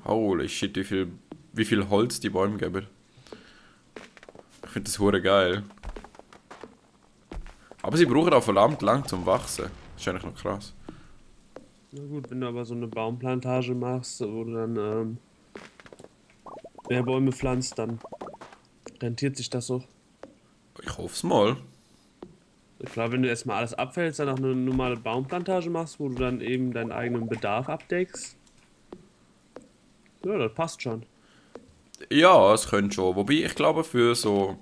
Holy shit, wie viel Holz die Bäume geben. Ich finde das hure geil. Aber sie brauchen auch verdammt lang zum Wachsen. Das ist eigentlich noch krass. Na gut, wenn du aber so eine Baumplantage machst, wo du dann mehr Bäume pflanzt, dann rentiert sich das so. Ich hoffe es mal. Klar, wenn du erstmal alles abfällst, dann auch eine normale Baumplantage machst, wo du dann eben deinen eigenen Bedarf abdeckst. Ja, das passt schon. Ja, es könnte schon. Wobei ich glaube, für so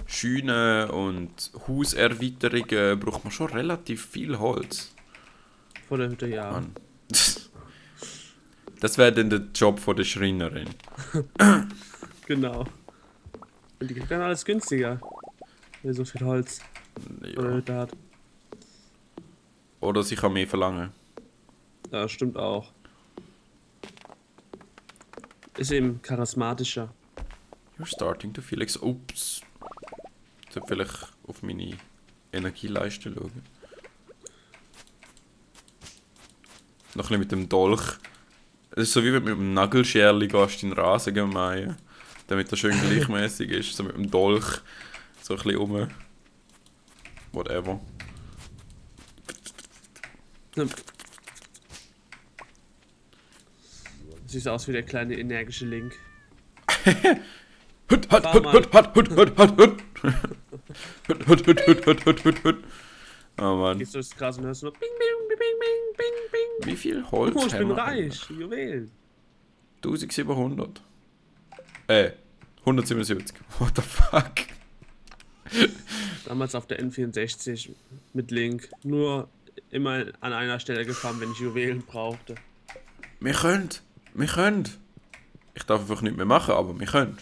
Scheunen und Hauserweiterungen braucht man schon relativ viel Holz. Vor der Hütte, ja. Mann. Das wäre dann der Job von der Schreinerin. Genau. Und die kriegt dann alles günstiger. Wenn so viel Holz vor der Ja. Hütte hat. Oder sie kann mehr verlangen. Ja, stimmt auch. Ist eben charismatischer. You're starting to feel like... Ups. Ich sollte vielleicht auf meine Energieleiste schauen. Noch ein bisschen mit dem Dolch. Es ist so wie wenn du mit dem Nagelscherli gehst in den Rasen mähen, damit das schön gleichmäßig ist. So mit dem Dolch. So ein bisschen um. Whatever. Sieht aus wie der kleine energische Link. Hut, hut, hut, hut, hut, hut, hut, hut, hut. Hut, hut, hut, hut, hut, hut, hut, hut. Oh Mann. Gehst du durchs Gras und hörst nur Bing, Bing, Bing, Bing, Bing, Bing. Wie viel Holz Oh, ich bin haben wir reich. Juwelen. 1700. 177. What the fuck? Damals auf der N64 mit Link. Nur immer an einer Stelle gefahren, wenn ich Juwelen brauchte. Wir können. Wir können. Ich darf einfach nicht mehr machen, aber wir können.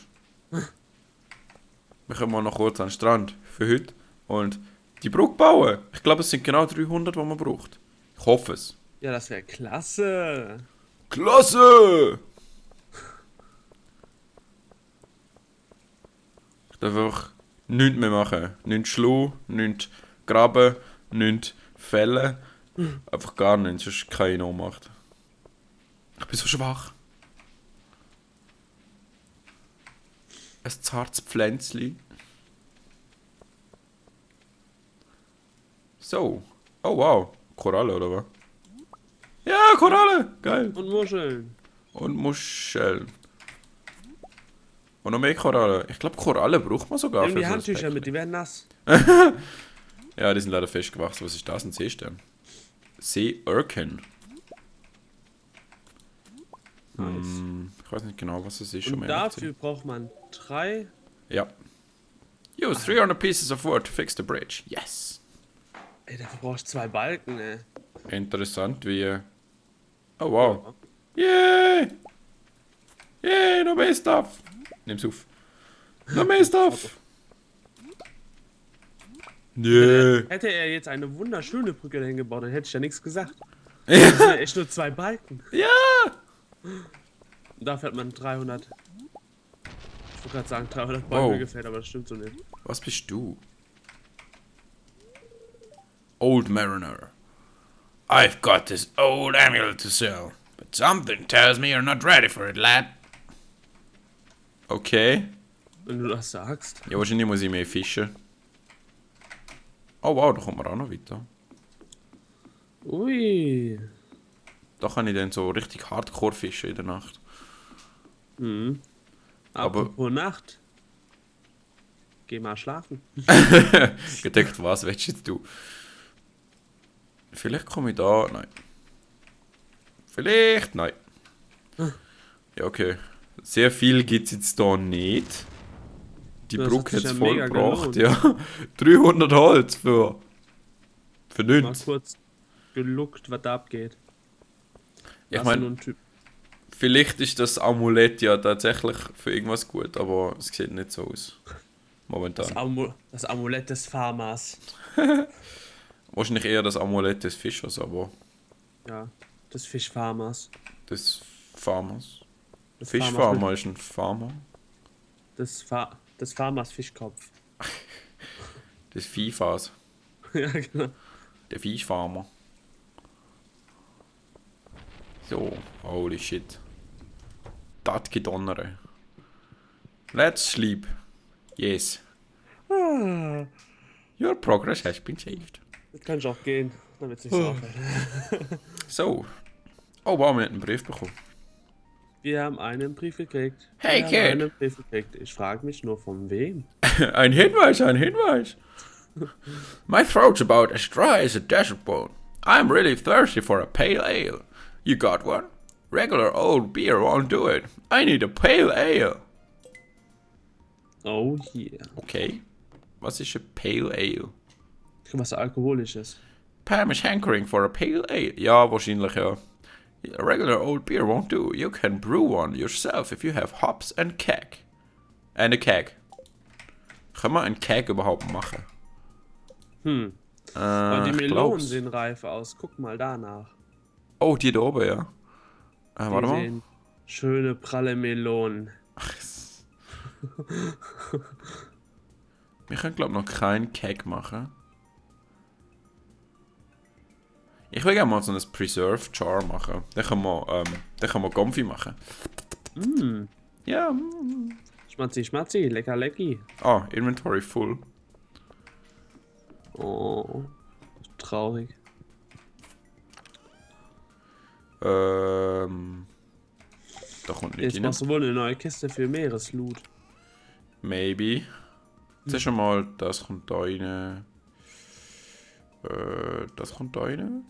Wir können mal noch kurz an den Strand für heute und die Brücke bauen. Ich glaube, es sind genau 300, die man braucht. Ich hoffe es. Ja, das wäre klasse. Klasse! Ich darf einfach nichts mehr machen. Nichts schlagen, nichts graben, nichts fällen. Einfach gar nichts, sonst keine Ohnmacht. Ich bin so schwach. Ein zartes Pflänzchen. So. Oh wow. Koralle oder was? Ja, Koralle! Geil. Und Muscheln. Und Muscheln. Und noch mehr Korallen. Ich glaube, Korallen braucht man sogar Nimm für die so ein Handtücher Päckchen. mit, die werden nass. Ja, die sind leider festgewachsen. Was ist das? Ein Seestern? Seeurken. Nice. Ich weiß nicht genau, was es ist. Und um ehrlich zu dafür braucht man 3. sein. Ja. Use 300 pieces of wood to fix the bridge. Yes. Ey, dafür brauchst du 2 Balken, ey. Interessant wie... Oh wow. Yay! Yay, noch mehr Stuff. Nimm's auf. Noch mehr Stuff. Yeah. Hätte er jetzt eine wunderschöne Brücke dahin gebaut, dann hätte ich ja nichts gesagt. Das sind ja echt nur 2 Balken. Ja. Und dafür hat man 300. Ich wollte gerade sagen, 300 Bäume Wow. gefällt, aber das stimmt so nicht. Was bist du? Old Mariner. I've got this old amulet to sell, but something tells me you're not ready for it, lad. Okay. Wenn du das sagst. Ja, wahrscheinlich muss ich mehr fischen. Oh wow, da kommt man auch noch weiter. Ui. Da kann ich dann so richtig hardcore fischen in der Nacht. Mhm. Aber- Apropos Nacht. Geh mal schlafen. Gedeckt, was willst jetzt du? Vielleicht komme ich da. Nein. Vielleicht, nein. Ja, okay. Sehr viel gibt es jetzt da nicht. Die Das Brücke hat sich hat es ja voll mega gebracht, gelohnt. ja. 300 Holz für Mal nichts. kurz geluckt, was da abgeht. Ich Was meine, nur ein Typ. vielleicht ist das Amulett ja tatsächlich für irgendwas gut, aber es sieht nicht so aus. Momentan. Das Amulett des Farmers. Wahrscheinlich eher das Amulett des Fischers, aber Ja, des Fischfarmers. des Farmers. Des Fischfarmer ist ein Farmer. Des Farmers Fischkopf. Des Viehfahrs. Ja, genau. Der Viehfarmer. So, holy shit. das gedonnere. Let's sleep. Yes. Ah, Your progress has been saved. jetzt kann ich auch gehen, damit es nicht so auffällt. So. Oh, wow, wir haben einen Brief bekommen. Wir haben einen Brief gekriegt. Hey, Wir haben Kid. einen Brief gekriegt. Ich frage mich nur von wem. Ein Hinweis, ein Hinweis. My throat's about as dry as a desert bone. I'm really thirsty for a pale ale. You got one? Regular old beer won't do it. I need a pale ale. Oh yeah. Okay. Was ist ein pale ale? Was Alkoholisches. Pam is hankering for a pale ale. Ja, wahrscheinlich ja. A regular old beer won't do. You can brew one yourself if you have hops and keg. And a keg. Können wir einen Keg überhaupt machen? Aber die ich Melonen glaub's. sehen reif aus. Guck mal danach. Oh, die da oben, ja. Warte Die mal. sehen schöne, pralle Melonen. Wir können, glaube ich, noch keinen Keg machen. Ich will gerne mal so ein Preserved Jar machen. Dann können wir Comfy machen. Ja. Schmatzi, schmatzi, lecker, lecki. Ah, Inventory full. Oh, traurig. Da kommt nicht Jetzt rein. machst du wohl eine neue Kiste für Meeresloot. Maybe. Zuerst einmal, das kommt da rein. Das kommt da rein.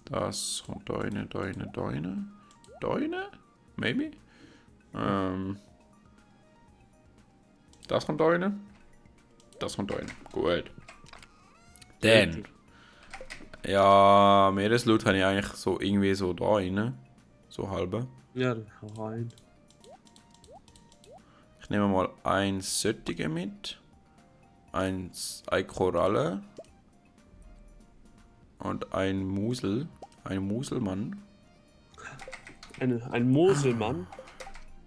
Das kommt da rein, da rein, da rein. Da rein? Maybe. Das kommt da rein. Das kommt da rein. Gut. Dann. Ja, Meeresloot habe ich eigentlich so irgendwie so da rein. So halbe. Ja, dann hau rein. Ich nehme mal ein Söttige mit. Eine Koralle. Und ein Musel. Ein Muselmann. Ein Moselmann.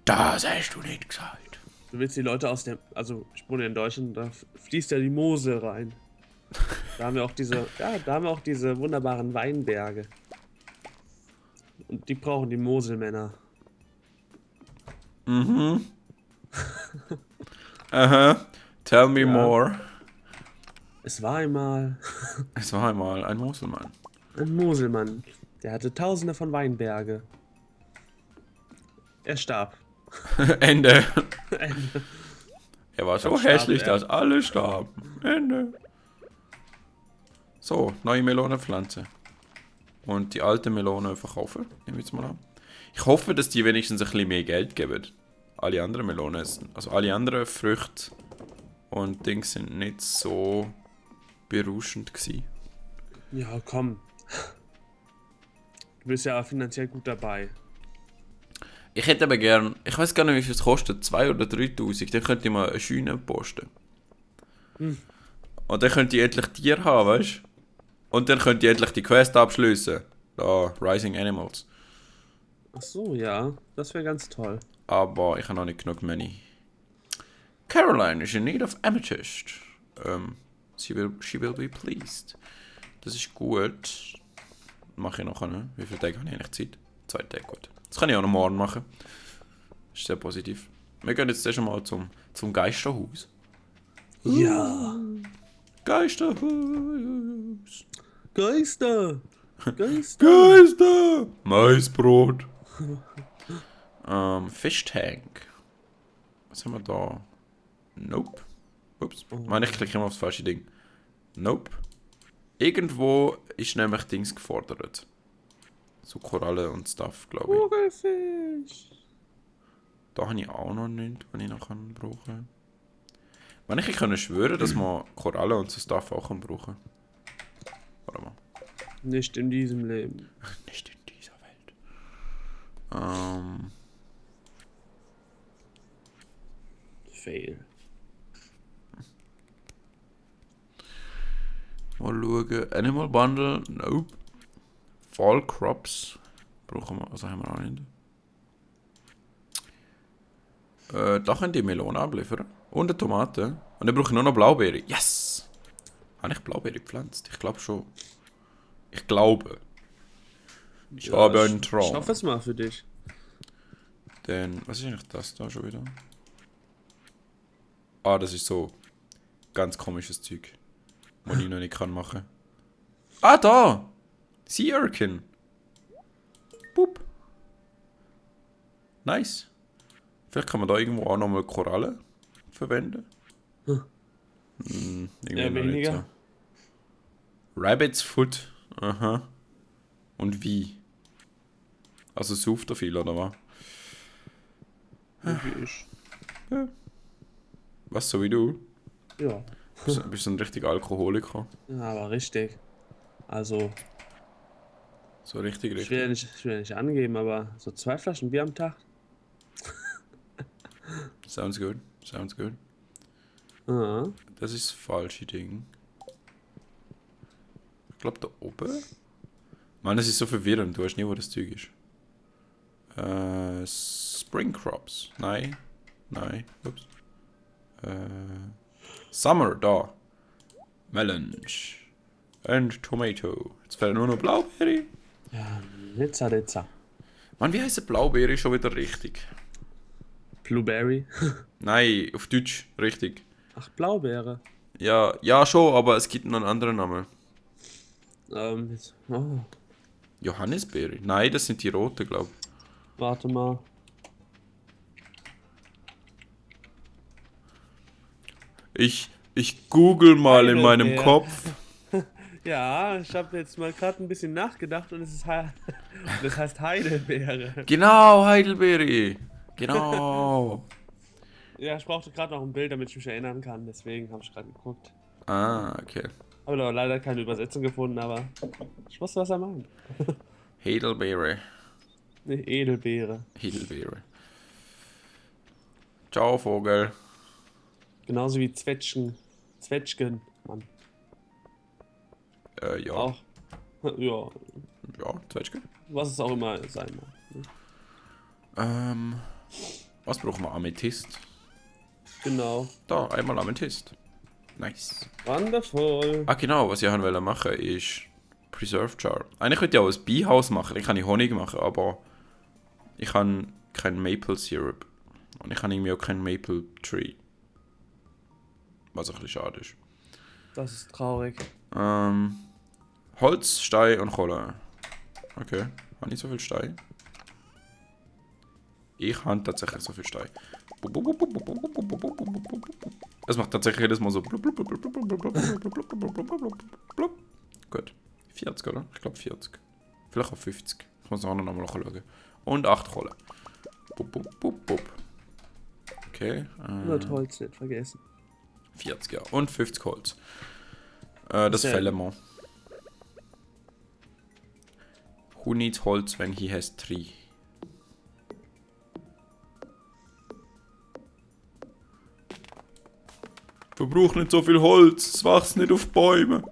Das hast du nicht gesagt. Du willst die Leute aus dem. Also, ich wohne ja in Deutschland, da fließt ja die Mosel rein. Da haben wir auch diese wunderbaren Weinberge. Und die brauchen die Moselmänner. Aha. Tell me Ja. more. Es war einmal Es war einmal ein Muselmann. ein Moselmann, der hatte tausende von Weinberge. Er starb. Ende. Ende. Er war so Dann starb hässlich, er. dass alle starben. Ende. So, neue Melonenpflanze. Und die alte Melone verkaufen. Nehmen wir jetzt mal an. Ich hoffe, dass die wenigstens ein bisschen mehr Geld geben. Alle anderen Melonen, also alle anderen Früchte und Dings sind nicht so berauschend gewesen. Ja, komm. Du bist ja finanziell gut dabei. Ich hätte aber gern, ich weiß gar nicht, wie viel es kostet, 2.000 oder 3.000, dann könnte ich mal eine Scheune posten. Und dann könnte ich endlich Tiere haben, weißt du? Und dann könnte ich endlich die Quest abschließen. Da, Rising Animals. Ach so, ja. Das wäre ganz toll. Aber ich habe noch nicht genug Money. Caroline is in need of amethyst. She will be pleased. Das ist gut. Mache ich noch, ne? Wie viele Tage habe ich eigentlich Zeit? 2 Tage, gut. Das kann ich auch noch morgen machen. Das ist sehr positiv. Wir gehen jetzt erst einmal zum Geisterhaus. Ja. Geisterhaus! Geister! Geister! Geister! Maisbrot! Fishtank. Was haben wir da? Nope. Ups. Meine, ich klicke immer aufs falsche Ding. Nope. Irgendwo ist nämlich Dings gefordert. So Koralle und Stuff, glaube ich. Vogelfisch! Da habe ich auch noch nichts, was ich noch brauchen kann. Wenn ich kann schwören, dass man Koralle und so Stuff auch brauchen kann. Warte mal. Nicht in diesem Leben. Nicht in dieser Welt. Fail. Mal schauen. Animal Bundle, nope. Fall Crops brauchen wir, also haben wir auch nicht. Da können die Melone abliefern. Und eine Tomate. Und dann brauche ich nur noch Blaubeere. Yes! Habe ich Blaubeere gepflanzt? Ich glaube schon. Ich glaube. Ich habe einen Ich Traum. hoffe es mal für dich. Dann, was ist eigentlich das da schon wieder? Ah, das ist so ganz komisches Zeug, was ich noch nicht kann machen. Ah, da! Sea Urchin. Boop. Nice. Vielleicht kann man da irgendwo auch nochmal Korallen verwenden. Irgendwie Ja, noch nicht weniger. so. Rabbit's Foot. Aha. Und wie? Also sauft er viel, oder was? Wie ich. Was, so wie du? Ja. Bist du ein richtiger Alkoholiker? Ja, aber richtig. Also, So richtig, ich richtig. will ja nicht angeben, aber so 2 Flaschen Bier am Tag. Sounds good. Sounds good. Ah. Das ist das falsche Ding. Ich glaube da oben. Mann, das ist so verwirrend. Du weißt nie, wo das Zeug ist. Spring Crops. Nein. Nein. Ups. Summer, da. Melons. And Tomato. Jetzt fehlen nur noch Blaubeere. Ja, Nizza. Mann, wie heisst Blaubeere schon wieder richtig? Blueberry. Nein, auf Deutsch richtig. Ach, Blaubeere. Ja, ja schon, aber es gibt noch einen anderen Namen. Oh, Johannisbeere? Nein, das sind die roten, glaube warte mal. Ich google mal in meinem Heidelbeer. Kopf. Ja, ich habe jetzt mal gerade ein bisschen nachgedacht und das heißt Heidelbeere. Genau, Heidelbeere. Genau. Ja, ich brauchte gerade noch ein Bild, damit ich mich erinnern kann, deswegen habe ich gerade geguckt. Ah, okay. Habe aber leider keine Übersetzung gefunden, aber ich wusste, was er meint. Heidelbeere. Ne, Edelbeere. Heidelbeere. Ciao, Vogel. Genauso wie Zwetschgen, Mann. Ja. Auch. Ja, Ja, Zwetschge. was es auch immer sein mag. Was brauchen wir? Amethyst. Genau. Da, einmal Amethyst. Nice. Wonderful. Ah, genau, was ich machen wollte ist Preserve Jar. Eigentlich könnte ich auch ein Beihaus machen. Ich kann Honig machen, aber ich habe kein Maple Syrup. Und ich habe irgendwie auch kein Maple Tree. Was ein bisschen schade ist. Das ist traurig. Holz, Stein und Kohle. Okay, habe nicht so viel Stein. Ich habe tatsächlich so viel Stein. Es macht tatsächlich jedes Mal so. Gut. 40, oder? Ich glaube 40. Vielleicht auch 50. Ich muss auch noch mal schauen. Und 8 Kohle. Okay. 100 Holz nicht vergessen. 40, ja. Und 50 Holz. Das Sehr. fällen wir. Who needs Holz when he has tree? Verbrauch nicht so viel Holz, es wächst nicht auf Bäumen.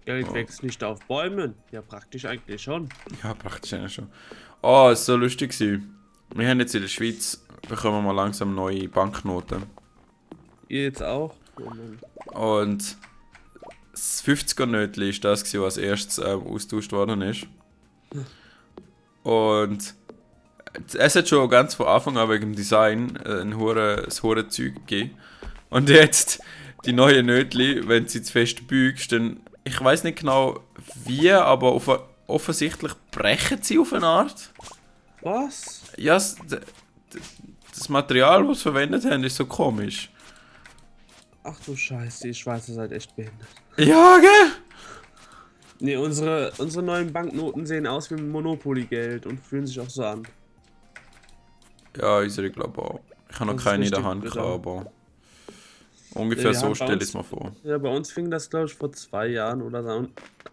Geld wächst nicht auf Bäumen. Ja, praktisch eigentlich schon. Ja, praktisch eigentlich schon. Oh, es war so lustig gewesen. Wir haben jetzt in der Schweiz, bekommen wir langsam neue Banknoten. Ihr jetzt auch? Und das 50er-Nötchen war das, was als erstes austauscht worden ist. Und es hat schon ganz von Anfang an wegen dem Design ein hure Zeug gegeben. Und jetzt, die neuen Nötchen, wenn sie zu fest bügst, dann, ich weiß nicht genau wie, aber offensichtlich brechen sie auf eine Art. Was? Ja, das Material, das sie verwendet haben, ist so komisch. Ach du Scheiße, die Schweizer seid echt behindert. Ja, gell? Ne, unsere neuen Banknoten sehen aus wie Monopoly-Geld und fühlen sich auch so an. Ja, unsere glaube auch. Ich habe noch Das ist keine in der richtig Hand bitter. gehabt, aber ungefähr Wir so haben bei stelle ich uns- es mir vor. Ja, bei uns fing das, glaube ich, vor 2 Jahren oder so.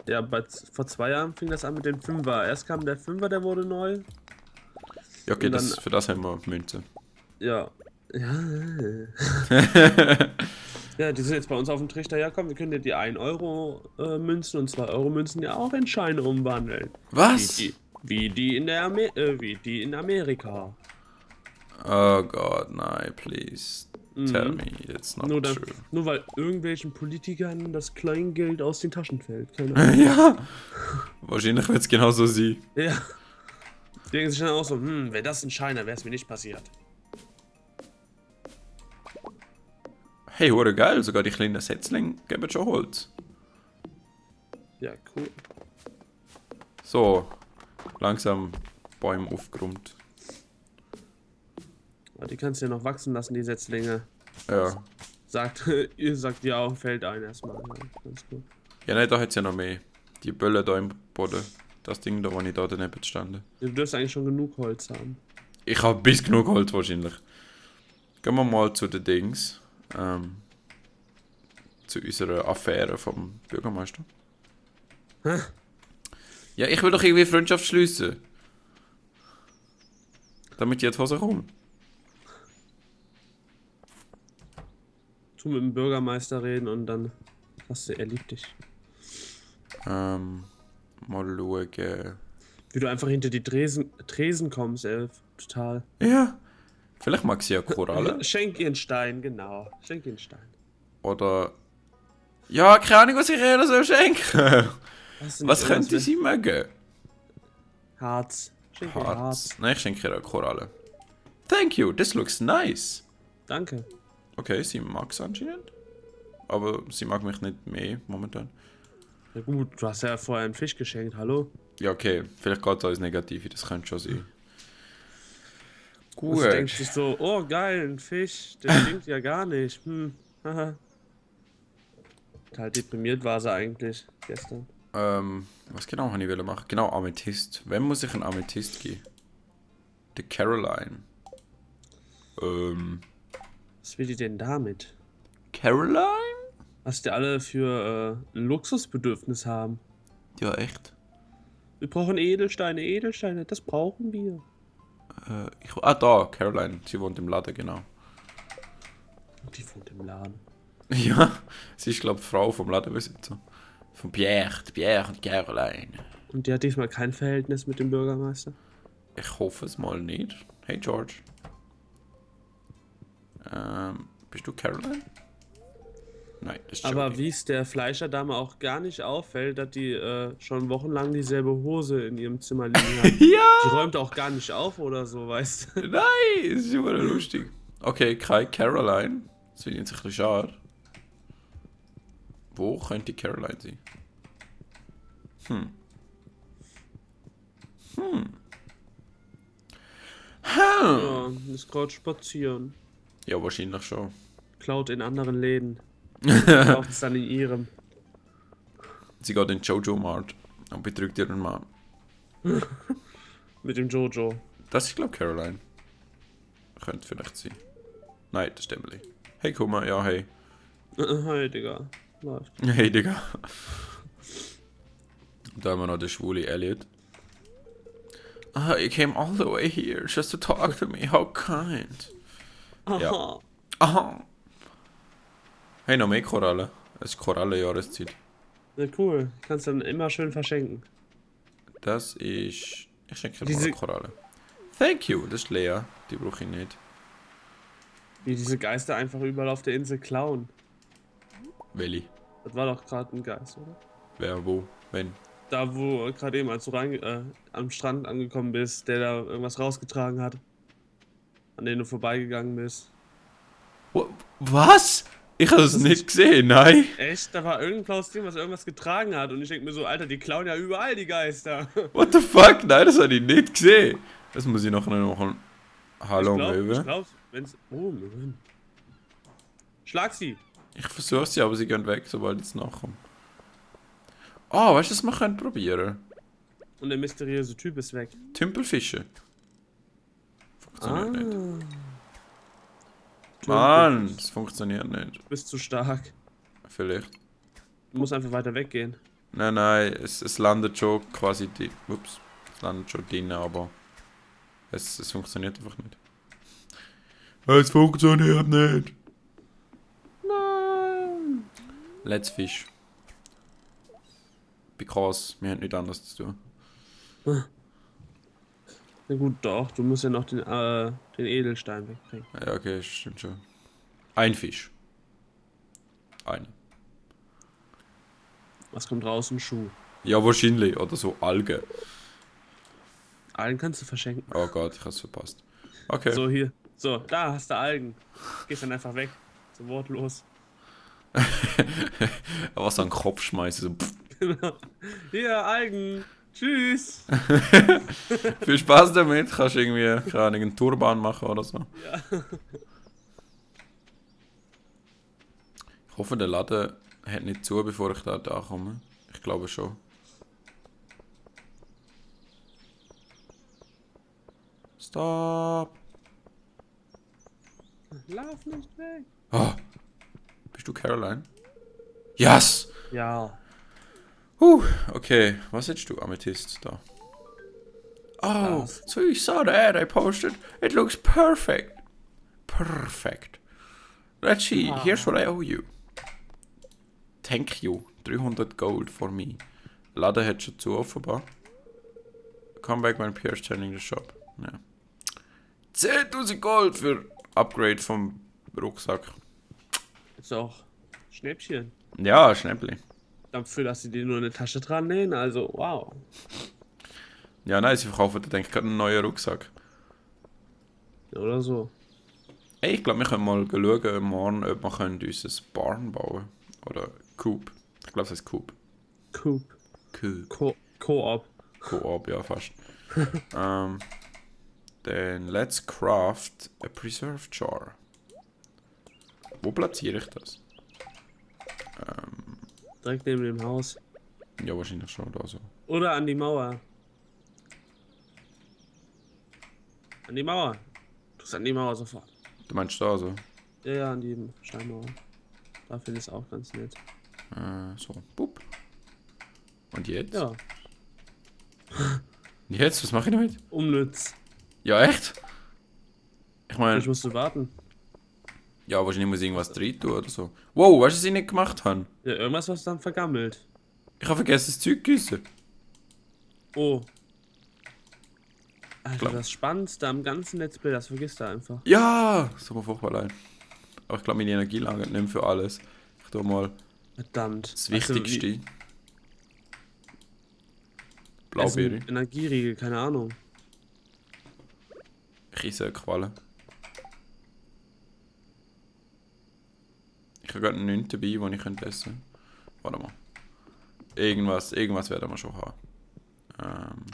Ja, vor 2 Jahren fing das an mit dem Fünfer. Erst kam der Fünfer, der wurde neu. Ja, okay, Und dann- für das haben wir Münze. Ja. Ja. Ja, die sind jetzt bei uns auf dem Trichter. Ja, komm, wir können dir die 1 Euro Münzen und 2 Euro Münzen ja auch in Scheine umwandeln. Was? Wie die in Amerika. Oh Gott, nein, please. Tell me, it's not Nur, true. nur weil irgendwelchen Politikern das Kleingeld aus den Taschen fällt. Keine Ahnung. Ja. Wahrscheinlich wird es genau so sein. Ja. Die denken sich dann auch so, wäre das ein Scheiner, wäre es mir nicht passiert. Hey, hure geil, sogar die kleinen Setzlinge geben schon Holz. Ja, cool. So, langsam Bäume aufgeräumt. Aber die kannst du ja noch wachsen lassen, die Setzlinge. Ja. Ihr sagt ja auch, fällt ein erstmal. Ja, ganz gut. Ja, nein, da hat es ja noch mehr. Die Bölle da im Boden. Das Ding da, wo ich da daneben stand. Du dürfst eigentlich schon genug Holz haben. Ich habe bis genug Holz wahrscheinlich. Gehen wir mal zu den Dings. Zu unserer Affäre vom Bürgermeister. Hä? Ja, ich will doch irgendwie Freundschaft schließen. Damit ich jetzt Hause komme. Tu mit dem Bürgermeister reden und dann sagst du, er liebt dich. Mal schauen. Wie du einfach hinter die Tresen kommst, total. Ja. Vielleicht mag sie ja Koralle. Schenk ihr einen Stein, genau. Schenk ihr einen Stein. Oder. Ja, keine Ahnung, was ich ihr so schenken. Was könnte sie? sie mögen? Harz. Schenk ihr Harz. Nein, ich schenke ihr eine Koralle. Thank you, this looks nice. Danke. Okay, sie mag es anscheinend. Aber sie mag mich nicht mehr momentan. Na gut, du hast ja vorher einen Fisch geschenkt, hallo? Ja, okay, vielleicht geht es alles Negative, das könnte schon sein. Und du denkst dich so, oh geil, ein Fisch, der stinkt ja gar nicht. Haha. Total deprimiert war sie eigentlich gestern. Was genau habe ich machen? Genau, Amethyst. Wem muss ich einen Amethyst geben? Die Caroline. Was will die denn damit? Caroline? Was die alle für ein Luxusbedürfnis haben. Ja, echt. Wir brauchen Edelsteine, das brauchen wir. Da, Caroline. Sie wohnt im Laden, genau. Die wohnt im Laden. Ja, sie ist, glaube ich, Frau vom Ladenbesitzer. Von Pierre und Caroline. Und die hat diesmal kein Verhältnis mit dem Bürgermeister? Ich hoffe es mal nicht. Hey, George. Bist du Caroline? Nein, das ist Aber Jody. wie es der Fleischerdame auch gar nicht auffällt, dass die schon wochenlang dieselbe Hose in ihrem Zimmer liegen hat. Ja! Die räumt auch gar nicht auf oder so, weißt du? Nein, das ist immer lustig. Okay, Caroline. Das finde ich jetzt ein bisschen schade. Wo könnte Caroline sein? Ja, ist gerade spazieren. Ja, wahrscheinlich schon. Klaut in anderen Läden. Kauft es dann in ihrem. Sie geht in Jojo Mart und betrügt ihren Mann. Mit dem Jojo. Das ist, glaube ich, Caroline. Könnte vielleicht sein. Nein, das ist Emily. Hey, guck mal, ja, hey. Hi, Digga. Läuft. Hey, Digga. Da haben wir noch den schwule Elliot. You came all the way here just to talk to me. How kind. Ja. Aha. Aha. Hey, noch mehr Korallen. Es ist Korallenjahreszeit. Ja, cool. Kannst dann immer schön verschenken. Das ist... Ich schenke dir mal Diese- eine Koralle. Thank you. Das ist Lea. Die brauche ich nicht. Wie diese Geister einfach überall auf der Insel klauen. Welli? Das war doch gerade ein Geist, oder? Wer, wo, wenn? Da, wo gerade eben, als du am Strand angekommen bist, der da irgendwas rausgetragen hat. An den du vorbeigegangen bist. Was? Ich habe es Das nicht gesehen, nein. Echt? Da war irgendein blaues Ding, was irgendwas getragen hat. Und ich denke mir so, Alter, die klauen ja überall die Geister. What the fuck? Nein, das habe ich nicht gesehen. Das muss ich nachher noch machen. Hallo, Ich Möwe. glaub, wenn's... Oh, Möwen. Schlag sie. Ich versuche sie, aber sie gehen weg, sobald ich es nachkomme. Ah, weißt du, was wir können probieren? Und der mysteriöse Typ ist weg. Tümpelfische. Funktioniert nicht. Tümpel. Mann, das funktioniert nicht. Du bist zu stark. Vielleicht. Du musst einfach weiter weggehen. Nein, es landet schon quasi die. Ups. Es landet schon drin, aber es funktioniert einfach nicht. Es funktioniert nicht. Nein. Let's fish. Because wir haben nichts anderes zu tun. Na gut, doch. Du musst ja noch den Edelstein wegbringen. Ja, okay, stimmt schon. Ein Fisch. Eine. Was kommt raus? Ein Schuh. Ja, wahrscheinlich. Oder so Algen. Algen kannst du verschenken. Oh Gott, ich hab's verpasst. Okay. So, hier. So, da hast du Algen. Gehst dann einfach weg. So wortlos. Was an den Kopf schmeißen. So, pff. Genau. Hier, Algen. Tschüss. Viel Spaß damit. Kannst irgendwie, keine Ahnung, einen Turban machen oder so. Ja. Ich hoffe, der Laden hat nicht zu, bevor ich da komme. Ich glaube schon. Stop! Lauf nicht weg. Oh, bist du Caroline? Yes! Ja. Okay, was hättest du, Amethyst, da? Oh, Das. so you saw the ad I posted? It looks perfect. Perfect. Let's see, here's what I owe you. Thank you. 300 Gold for me. Laden hat schon zu, offenbar. Come back when Pierre's turning the shop. Ja. 10.000 Gold für Upgrade vom Rucksack. Ist auch Schnäppchen. Ja, Schnäppli. Dafür, dass sie dir nur eine Tasche dran nähen. Also, wow. Ja, nein, sie verkaufen, denke ich, gerade einen neuen Rucksack. Oder so. Ey, ich glaube, wir können mal schauen, morgen, ob wir unser Barn bauen oder Coop. Ich glaube, es heißt Coop. Coop. Coop. Co-op. Coop, ja, fast. Then let's craft a preserve jar. Wo platziere ich das? Direkt neben dem Haus. Ja, wahrscheinlich schon da so. Oder an die Mauer. An die Mauer. Du bist an die Mauer sofort. Du meinst da so? Ja, ja, an die Steinmauer. Da finde ich es auch ganz nett. So, bup. Und jetzt? Ja, Jetzt? Was mache ich damit? unnütz. Ja, echt? Ich meine, Ich musste warten. ja, wahrscheinlich muss ich irgendwas drin tun oder so. Wow, weißt du, was ich nicht gemacht habe? Ja, irgendwas, was dann vergammelt. Ich habe vergessen, das Zeug zu gießen. Oh. Alter, Glaub- das Spannendste am ganzen Let's Play, das vergisst du einfach. Ja! So mir furchtbar leid. Aber ich glaube, meine Energie lange nicht mehr für alles. Ich tue mal Verdammt. das Weißt du, Wichtigste. wie- Blaubeere. Essen, Energieriegel, keine Ahnung. Kieselqualle. Ich habe gerade nichts dabei, was ich könnte essen. Warte mal. Irgendwas werden wir schon haben.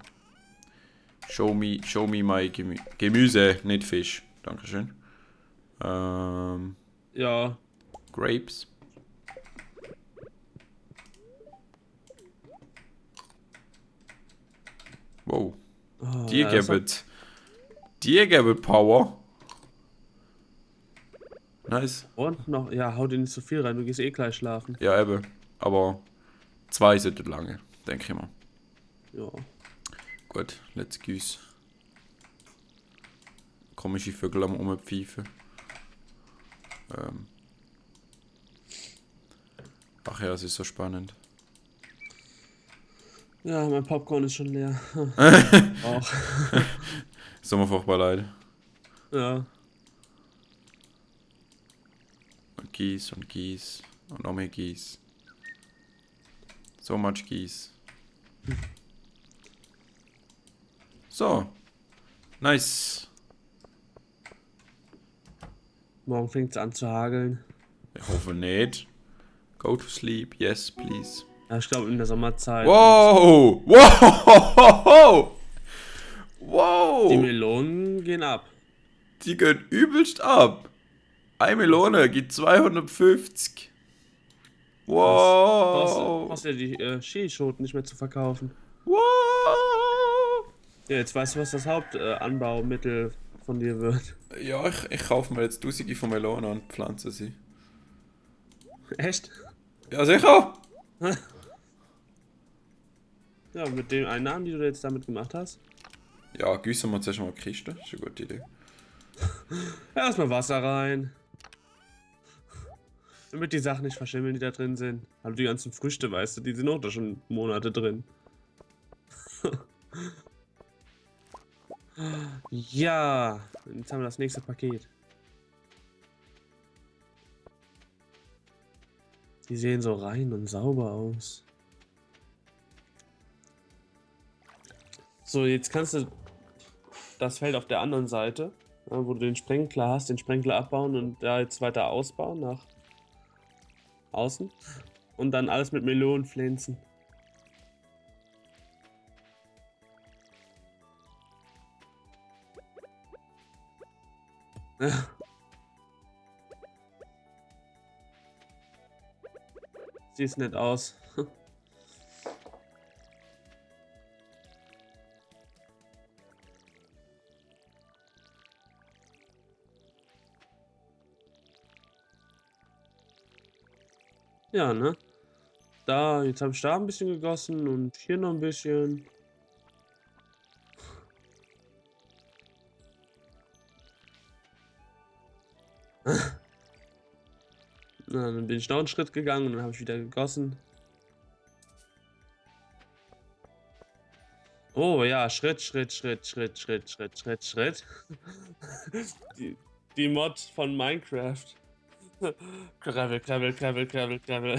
Show me my Gemüse, nicht Fisch. Dankeschön. Ja, Grapes. Wow. oh, Die ja, das geben Power. Nice. und noch, ja, hau dir nicht so viel rein, du gehst eh gleich schlafen. Ja, eben. Aber 2 sollten lange, denke ich mal. Ja. Gut, let's goose. Komische Vögel am Rumpfeifen. Ach ja, es ist so spannend. Ja, mein Popcorn ist schon leer. Auch. So mir furchtbar leid. Ja. Und Gieß und Gieß und noch mehr Gieß. So much Gieß. So. Nice. Morgen fängt es an zu hageln. Ich hoffe nicht. Go to sleep, yes, please. Ja, ich glaube in der Sommerzeit. Wow! Wow! Wow! Die Melonen gehen ab. Die gehen übelst ab. Eine Melone gibt 250. Wow! Brauchst ja die Chilischoten nicht mehr zu verkaufen. Wow! Ja, jetzt weißt du, was das Hauptanbaumittel von dir wird. Ja, ich kaufe mir jetzt Tausende von Melonen und pflanze sie. Echt? Ja, sicher! Ja, mit den Einnahmen, die du jetzt damit gemacht hast. Ja, gießen wir zuerst mal die Kiste. Das ist eine gute Idee. Erstmal Wasser rein. Damit die Sachen nicht verschimmeln, die da drin sind. Also die ganzen Früchte, weißt du, die sind auch da schon Monate drin. Ja, jetzt haben wir das nächste Paket. Die sehen so rein und sauber aus. So, jetzt kannst du das Feld auf der anderen Seite, ja, wo du den Sprenkler hast, den Sprenkler abbauen und da jetzt weiter ausbauen nach außen. Und dann alles mit Melonen pflanzen. Sieht nett aus. Ja, ne? Da, jetzt habe ich da ein bisschen gegossen und hier noch ein bisschen. Na, dann bin ich noch einen Schritt gegangen und dann habe ich wieder gegossen. Oh ja, Schritt, Schritt, Schritt, Schritt, Schritt, Schritt, Schritt, Schritt. Die, die Mod von Minecraft. Gravel, Gravel, Gravel, Gravel, Gravel.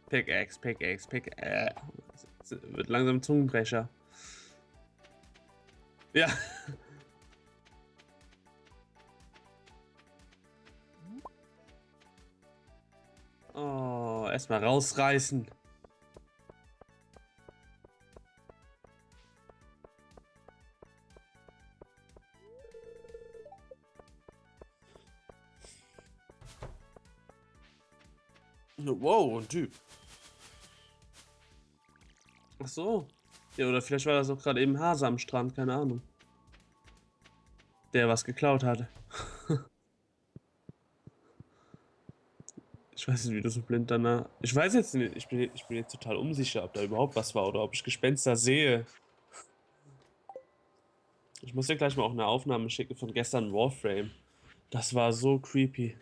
Pickaxe, Pickaxe, Pickaxe. Wird langsam Zungenbrecher. Ja. Oh, erstmal rausreißen. Wow, ein Typ. Ach so. Ja, oder vielleicht war das auch gerade eben Hase am Strand, keine Ahnung. Der was geklaut hatte. Ich weiß nicht, wie du so blind danach. Ich weiß jetzt nicht, ich bin jetzt total unsicher, ob da überhaupt was war oder ob ich Gespenster sehe. Ich muss dir gleich mal auch eine Aufnahme schicken von gestern Warframe. Das war so creepy.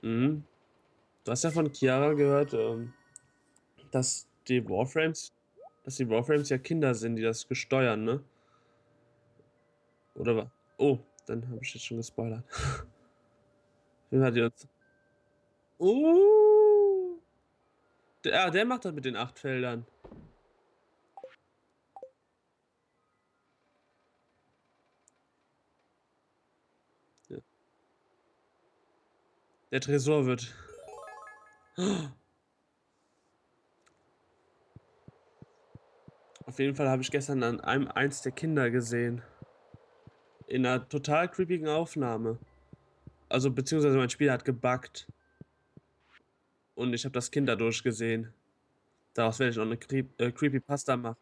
Mhm. Du hast ja von Chiara gehört, dass die Warframes, dass die Warframes ja Kinder sind, die das gesteuern, ne? Oder was? Oh, dann habe ich jetzt schon gespoilert. Wen hat die uns? Oh! Der macht das mit den 8 Feldern. Ja. Der Tresor wird. Auf jeden Fall habe ich gestern an einem eins der Kinder gesehen. In einer total creepigen Aufnahme. Also, beziehungsweise mein Spiel hat gebuggt. Und ich habe das Kind dadurch gesehen. Daraus werde ich noch eine Creepypasta machen.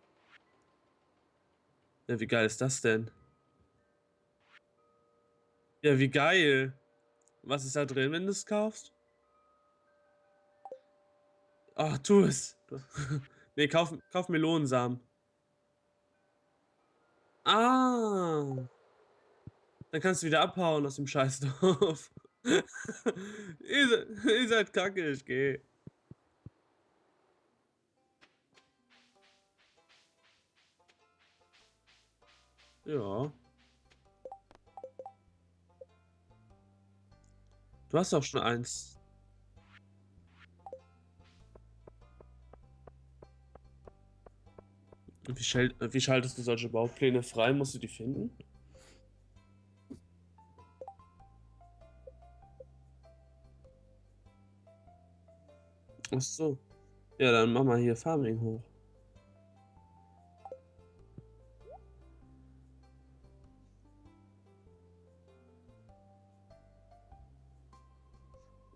Ja, wie geil ist das denn? Ja, wie geil. Was ist da drin, wenn du es kaufst? Ach, tu es. Nee, kauf Melonensamen. Ah, dann kannst du wieder abhauen aus dem Scheißdorf. Ihr seid kacke, ich geh. Ja, du hast doch schon eins. Wie schaltest du solche Baupläne frei? Musst du die finden? Ach so. Ja, dann mach mal hier Farming hoch.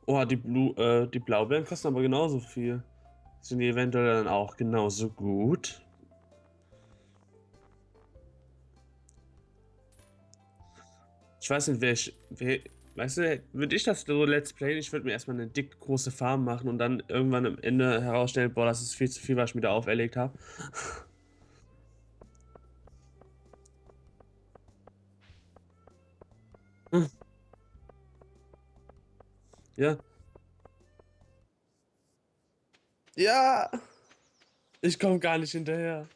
Oh, die Blaubeeren kosten aber genauso viel. Sind die eventuell dann auch genauso gut? Ich weiß nicht, weißt du, würde ich das so Let's Playen, ich würde mir erstmal eine dick große Farm machen und dann irgendwann am Ende herausstellen, boah, das ist viel zu viel, was ich mir da auferlegt habe. Hm, ja. Ja, ich komme gar nicht hinterher.